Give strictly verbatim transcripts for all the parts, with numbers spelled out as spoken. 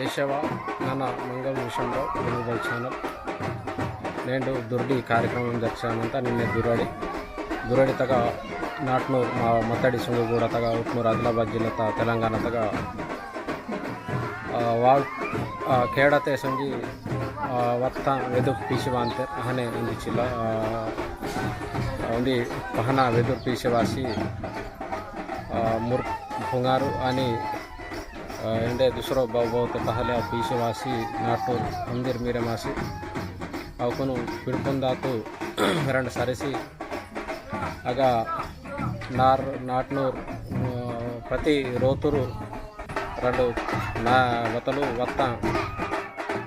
जय सेवा, नना मंगल विषयमराव, गंगूबाई channel। नेंडु दुरडी कार्यक्रम जरचामंता निन्ने दुरडी। दुरडी तगा नाटनूर मा-, मत्तडी सुंगुगूड़ा तगा उटनूर आदिलाबाद जिल्ला ता तेलंगाना तगा, आ, वाल, आ, खेड़ा ते संगी, आ, वत्ता वेदुर पीसी वांते अहने उंदी चिल्ला, आ, उंदी पहना वेदुर पीसी वासी, आ, मुर भुंगारू अनि आ, इंडे दूसरो बाव बाव ते पहले आ पीछे वासी नाटनूर मंदिर मीरे मासी। अवकुनु पिड़पुन दातु रंड सारेसी। अगा नार नाटनूर, आ, प्रति रोतुरु रंडु ना वतलु वत्ता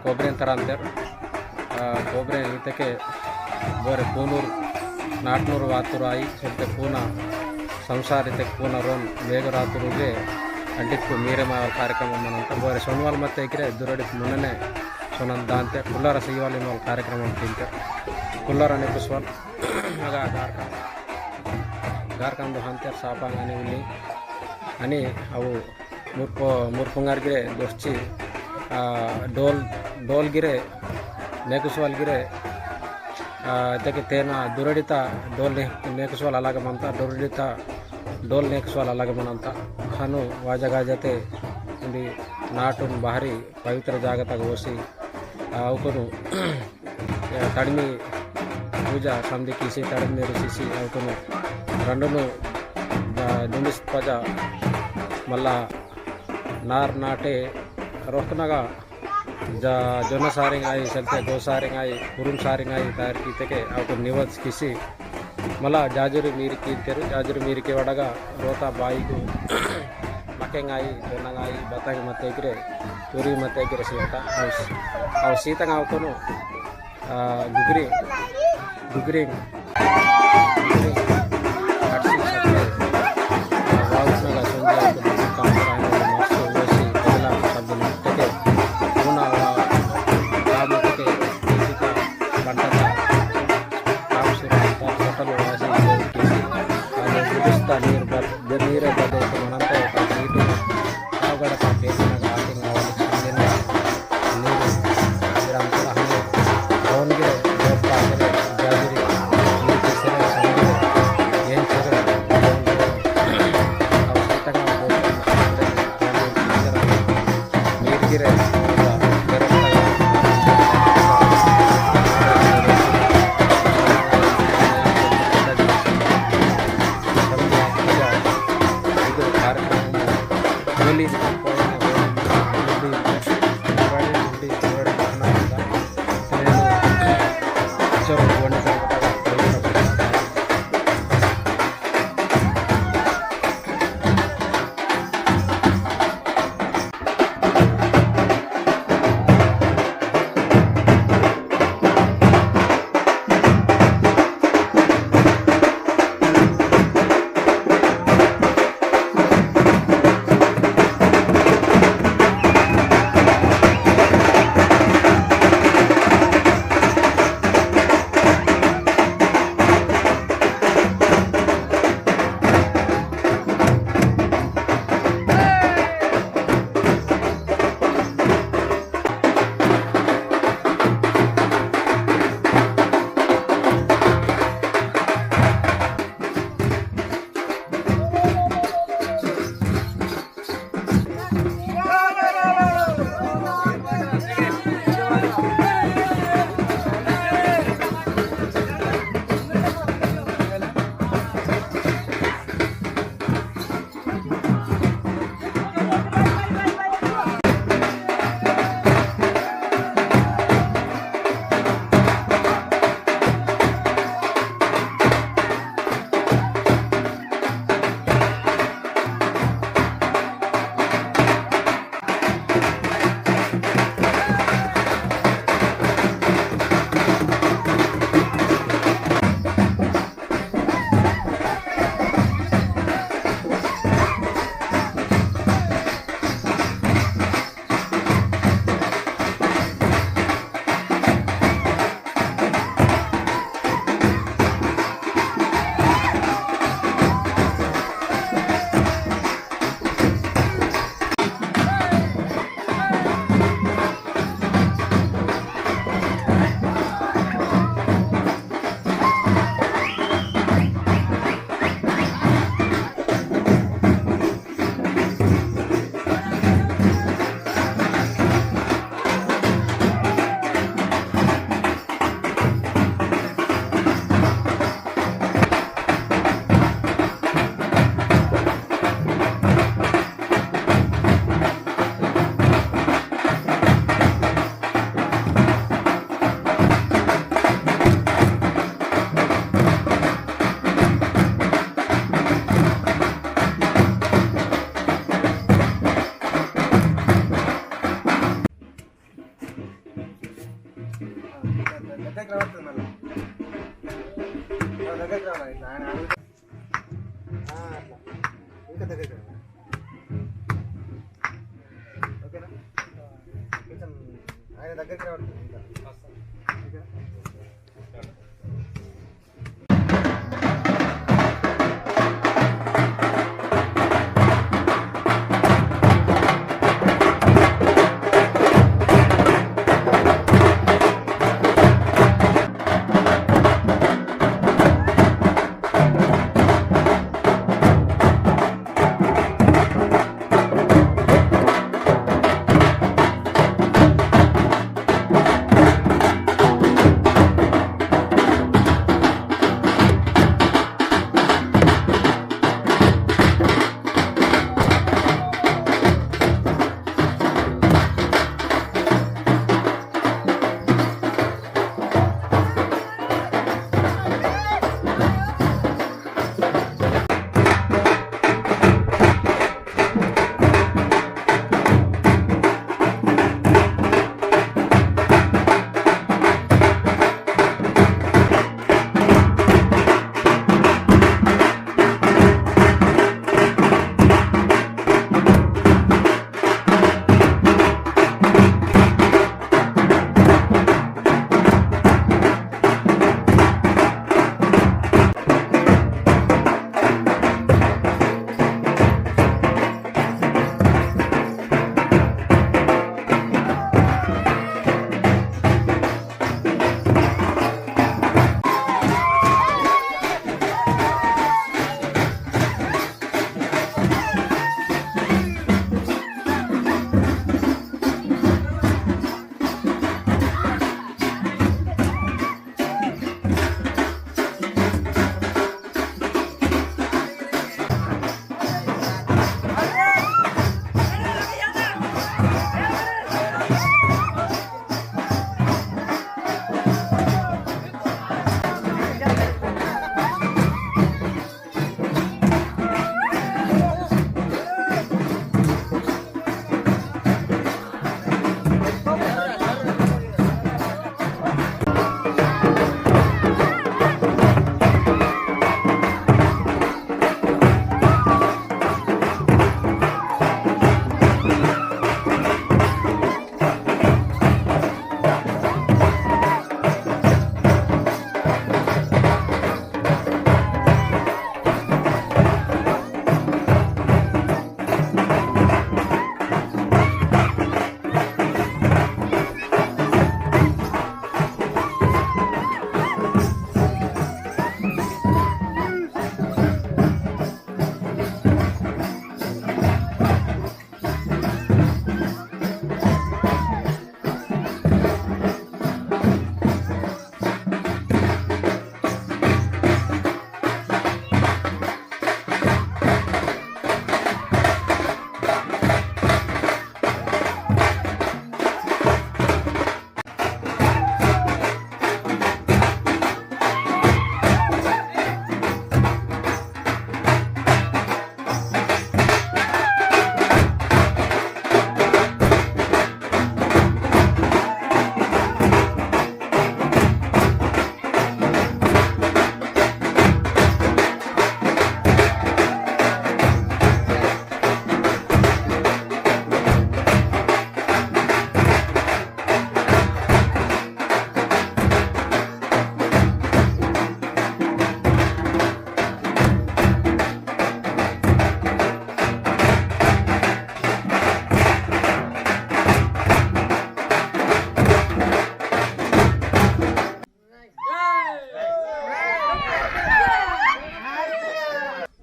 कोबरेन तरांतेर। आ, कोबरेन इतके बोरे पूनूर, नाटनूर वातुर आई, सेल्ते पूना संसार इतके पूना रोन वेग रातुरुगे अंडितकु मीरे मावल कार्यक्रम मनंता। बोरे सोनवाल मत्ते इकरे दुरडित मुनने सोनन दांते कुल्लार सीवाल इनवाल कार्यक्रम तिंते। कुल्लार अने कुसवाल अगा गारकान, गारकान दो हंतेर सापांग अने उल्ली। अने अवु मुर्पो-, मुर्पुंगार गिरे दोस्ची, आ, डोल, डोल गिरे, नेकुसवाल गिरे, आ, तेके तेना दुरडिता डोल ने-, नेकुसवाल अलग मनता, दुरडिता डोल नेकुसवाल अलग मनंता। हनु वाजा गाजाते उंदी नाटुन बाहरी पवित्र जागतग ओसी, आ, अवकुनु, या, तड़मी पूजा समदी किसी तड़मी ऋषिसी अवकुनु रंडुनु, आ, दुंडिस पजा मल्ला नार नाटे रोकनगा जा जोना सारिंग आई, सलते गो सारिंग आई, कुरुम सारिंग आई, तार की तेके अवकुनु निवज किसी मला जाजुरी मीर की तेरु, जाजुरी मीर के वडगा रोता बाई को मकेंग आई, जोनंग आई, बतांग मत एग्रे, तुरी मत एग्रे सीता, और, और सीता गाँव को नो, आ, गुगरी, गुगरी, गुगरी, आठ सौ सत्तर, आ, वाउस नगा संजय को काम कराने में मस्त हुआ सी, अगला शब्द में तके, पुना वा, काम तके, सीता, बंटा था, काम सुरू होता, होटल वासी, किसी, आ, गुस्ता नीर बद-, जमीर बदे तो मनंता होता, नीट, आ, गड़ा का पेट में आके ना वाली खाने ना, नीर, नीर हम तो हमें, कौन के, जब पागल, जागरी, नीर किसी ने समझे, ये चले, अब सीता का बोल, नीर गिरे,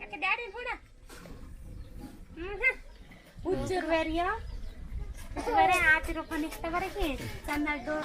एक डैडी थोड़ा। हम्म। उज्जर वेरिया। उज्जर वेरे आती रोपा निकता वेरे की। चन्ना दो।